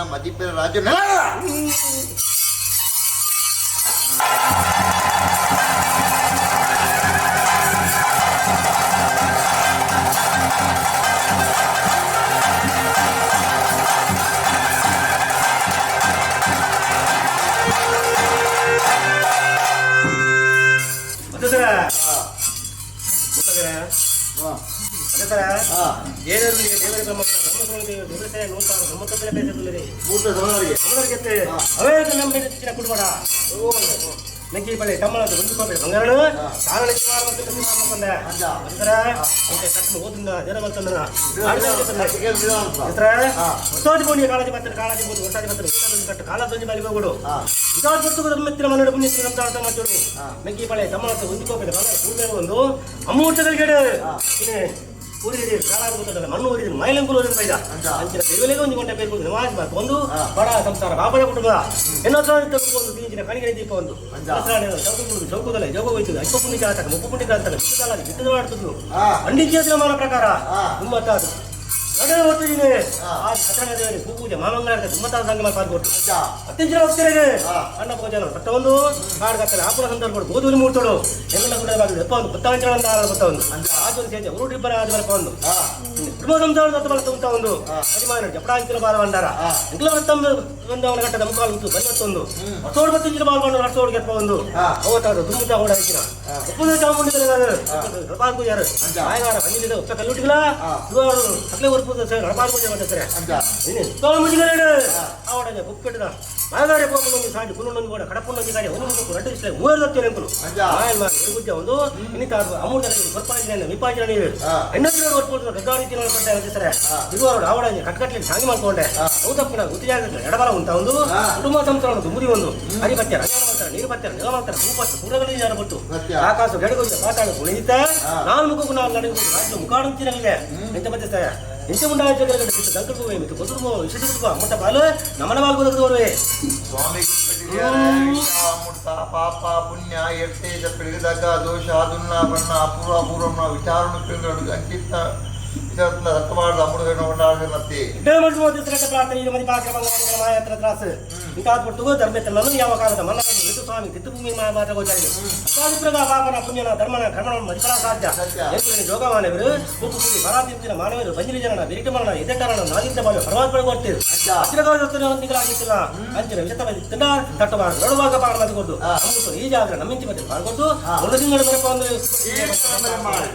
ಮದಿಪೆರ ರಾಜ್ಯ. ಮತ್ತಸರ ಮುಖಗರ ಮತ್ತಸರ ಏರರಿಗೆ ದೇವರ ಬ್ರಹ್ಮಕುಲ ಬ್ರಹ್ಮಕುಲ ದೇವರ ನೂತಾರು ಬ್ರಹ್ಮಕುಲ ಬೇಸತ್ತುಲ್ಲರಿ. ಮೂರ್ತ ಸಮರಿಗೆ. ಸಮರಿಗೆ ಅವೇ ನಮ್ಮ ಹೆಚ್ಚಿನ ಕುಟುಂಬ ನಕ್ಕಿ ಪಳೆ ತಮ್ಮಳದ ಒಂದು ಕೋಪೆ ಬಂಗಾರನು ಸಾರಣಿಕೆ ಮಾರ ಮತ್ತಸರ ಇಂತೆ ಕಟ್ಟು ಓದುಂದ ಜನ ಬರ್ತಂದನ ಹೆಸರ ಹೊಸಾದಿ ಬೋಣಿ ಕಾಳಜಿ ಬರ್ತಾರೆ ಕಾಳಜಿ ಬೋದು ಹೊಸಾದಿ ಬರ್ತಾರೆ ಹೊಸಾದಿ ಕಟ್ಟು ಕಾಲ ದೊಂಜಿ ಬಾಲಿ ಹೋಗುಡು ವಿಕಾಸ್ ಪುಸ್ತಕದ ಮೆತ್ತಿನ ಮನ್ನಡ ಪುಣ್ಯ ನಮ್ಮ ತಾತ ಮೆಕ್ಕಿ ಪಳೆ ತಮ್ಮಳತ್ತ ಒಂದು ಕೋಪೆ ಬಂಗಾರ ಭೂಮಿಯ ಒಂದು ಅಮೂರ್ತಗಳಿಗೆ ಇನ್ನು ಊರಿಗೆ ಕಾಲಾದ ಗೊತ್ತಲ್ಲ ಮಣ್ಣು ಊರಿದ ಮೈಲಂಕುಲು ಊರಿದ ಬೈದ ಅಂಚಿನ ದೇವಲಿಗೆ ಒಂದು ಗಂಟೆ ಬೇರು ನಿವಾಸ ಒಂದು ಬಡ ಸಂಸಾರ ಬಾಬರ ಕುಟುಂಬ ಎನ್ನೋ ಒಂದು ತೀಂಚಿನ ಕಣಿಗೆ ದೀಪ ಒಂದು ಚೌಕು ಚೌಕದಲ್ಲ ಜೋಗ ಹೋಯ್ತದೆ ಅಲ್ಪ ಪುಣ್ಯ ಜಾತಕ ಮುಪ್ಪು ಪುಣ್ಯ ಗ್ರಂಥಕ ಬಿಟ್ಟದಲ್ಲ ಬಿಟ್ಟದ ಮಾಡ್ತಿದ್ವು ಅಂಡಿಚೇತನ ಮಾನ ಪ್ರಕಾರ ತುಂಬತ್ತಾದು ನಡುವೆ ಹೊತ್ತಿದ್ದೀನಿ ಆ ಸತ್ಯನಾರಾಯಣ ದೇವರಿಗೆ ಪೂಜೆ ಮಾಮಂಗಳ ತುಂಬತ್ತಾದ ಸಂಗಮ ಪಾಲ್ಕೊಟ್ಟು ಅತ್ಯಂತ ಭಕ್ತರಿಗೆ ಅಣ್ಣ ಭೋಜನ ಸತ್ತ ಒಂದು ಕಾಡ್ಗತ್ತಲೆ ಆಪುರ ಸಂದರ್ಭ ಗೋಧೂರಿ ಮೂರ್ತೋಡು ಎಂಗಲ ಗುಡ್ಡ ಬಾಗಿಲು ಎಪ್ಪ ಒಂದು ಪತ್ತಾಂಚಳ ಗೊತ್ತ ಒಂದು ಆಚೊಂದು ಸೇಜ ಉರುಟಿಬ್ಬರ ಆದ ಬರಪ ಒಂದು ಕುಟುಂಬ ಸಂಸಾರ ದತ್ತ ಬಲ ತುಂತ ಒಂದು ಅಭಿಮಾನ ಜಪಡಾಂಚಿನ ಬಾಲ ಬಂದಾರ ಎಂಗಲ ವೃತ್ತಂ ಒಂದು ಅವನ ಗಟ್ಟದ ಮುಖಾಲು ಉಂಟು ಬರಿವತ್ತೊಂದು ಹತ್ತೋಡು ಬತ್ತಿಂಚಿನ ಬಾಲ್ ಬಂದು ಹತ್ತೋಡು ಗೆಪ್ಪ ಒಂದು ಅವತ್ತಾದ ದುಮ್ಮುತ್ತ ಓಡ ಹಾಕಿನ ಒಪ್ಪುದು ಚಾಮುಂಡಿ ರಪಾಲ್ ಪೂಜಾರು ಆಯಗಾರ ಬಂದಿಲ್ಲ ಒಪ್ಪ ಕಲ್ಲುಟ್ಟಿಗಳ ಇವರು ಸಕಲೆ ಉರ್ಪು ರಪಾಲ್ ಪೂಜೆ ಮಾಡ್ತಾರೆ ಆವಡ ಕುಕ್ಕೆಟ್ಟದ ಮಾಯಗಾರೆ ಕೋಪನೊಂದು ಸಾಡಿ ಕುನ್ನೊಂದು ಕೂಡ ಕಡಪುನ್ನೊಂದು ಗಾಡಿ ಒಂದು ಮುಖ ಎರಡು ಇಷ್ಟ ಮೂವರು ದತ್ತೇನೆ ಅಂಕಲು ಮಾಯಲ್ ಮಾಯ ಗುಜ್ಜ ಒಂದು ಇನ್ನಿತ ಅಮೂರ್ತ ಗೊರ್ಪಾಂಜನ ವಿಪಾಂಜನ ನೀರು ಇನ್ನೊಂದು ಗೊರ್ಪು ಗದ್ದಾರಿ ತಿನ್ನೋ ಕೊಟ್ಟೆ ಅಂತಾರೆ ಇರುವರು ಆವಡ ಕಟ್ಕಟ್ಲಿ ಸಾಂಗಿ ಮಾಡ್ಕೊಂಡೆ ಔತಪ್ಪನ ಗುತ್ತಿಜಾಗ ಎಡಬಲ ಉಂಟ ಒಂದು ಕುಟುಂಬ ಸಂಸಾರ ಒಂದು ಮುರಿ ಒಂದು ಹರಿಪತ್ಯ ರಂಗನ ಮಾಡ್ತಾರೆ ನೀರು ಪತ್ಯ ನಿಲ ಮಾಡ್ತಾರೆ ಭೂಪತ್ತು ಪೂರಗಳಿಗೆ ಯಾರು ಕೊಟ್ಟು ಆಕಾಶ ಬೆಳಗುಜ್ಜ ಪಾತಾಳ ಕುಣಿತ ನಾನು ಮುಖಕ್ಕೂ ನಾನು ನಡೆಯುವುದು ರಾಜ್ಯ ಮುಖಾಡುತ್ತಿರಲಿದೆ ಎಂತ ಮತ್ತೆ ಇಂಚ ಮುಂಡಾಜಗಲಗಡೆ ದಂಕಲು ಮಿತ್ತು ಕೊಸುರು ವಿಶೇಷ ಅಮ್ಮಟ ಬಾಲು ನಮನ ಬಾಲು ಬದುಕುವರುವೆ. ಸ್ವಾಮಿ ಅಮೃತ ಪಾಪ ಪುಣ್ಯ ಎಟ್ಟೆ ಪಿಳಿದಾಗ ದೋಷ ದುನ್ನ ಬಣ್ಣ ಅಪೂರ್ವ ಅಪೂರ್ವನ ವಿಚಾರಣ ಪಿಳಿದು ಅಂಕಿತ ವಿಚಾರದಿಂದ ರಕ್ತವಾಡದ ಅಮೃತ ಮತ್ತೆ ಪ್ರಾರ್ಥನೆ ಇದು ಮದಿ ಪಾತ್ರ ಮಾಯತ್ರ ತ್ರಾಸ ಇಂತಾದ್ಬಿಟ್ಟು ಧರ್ಮೇತ್ರನನ್ನು ಯಾವ ಕಾಲದ ಮನ್ನವನ್ನು ಋತು ಸ್ವಾಮಿ ತಿತ್ತುಭೂಮಿ ಮಾತ್ರ ಗೋಚಾರಿದೆ ಅಷ್ಟಾದಿಪ್ರಗ ಪಾಪನ ಪುಣ್ಯನ ಧರ್ಮನ ಕರ್ಮನ ಮದಿಫಲ ಸಾಧ್ಯ ಎಂಕುಲಿನ ಜೋಗಮಾನವರು ಉಪ್ಪು ಪುಡಿ ಬರಾತಿಂಚಿನ ಮಾನವರು ಬಂಜಿಲಿ ಜನನ ಬಿರಿಟ ಮರಣ ಎದೆಟ್ಟರಣ ನಾದಿಂತ ಬಾಳು ಪರಮಾತ್ಮ ಕೊಡ್ತೀರು ಅಚ್ಚಿರಗಾಗಿತ್ತಿಲ್ಲ ಅಂಚಿನ ವಿಷತ ತಿಂಡ ತಟ್ಟಬಾರದು ನಡುವಾಗ ಪಾಡ ಮಾಡಿಕೊಡ್ದು ಅಮೃತ ಈ ಜಾಗರ ನಮ್ಮಿಂಚಿ ಮತ್ತೆ ಪಾಲ್ಕೊಟ್ಟು ಒಂದು ತಿಂಗಳ ಬರಪ್ಪ ಅಂದ್ರೆ ಮಾಡಿ.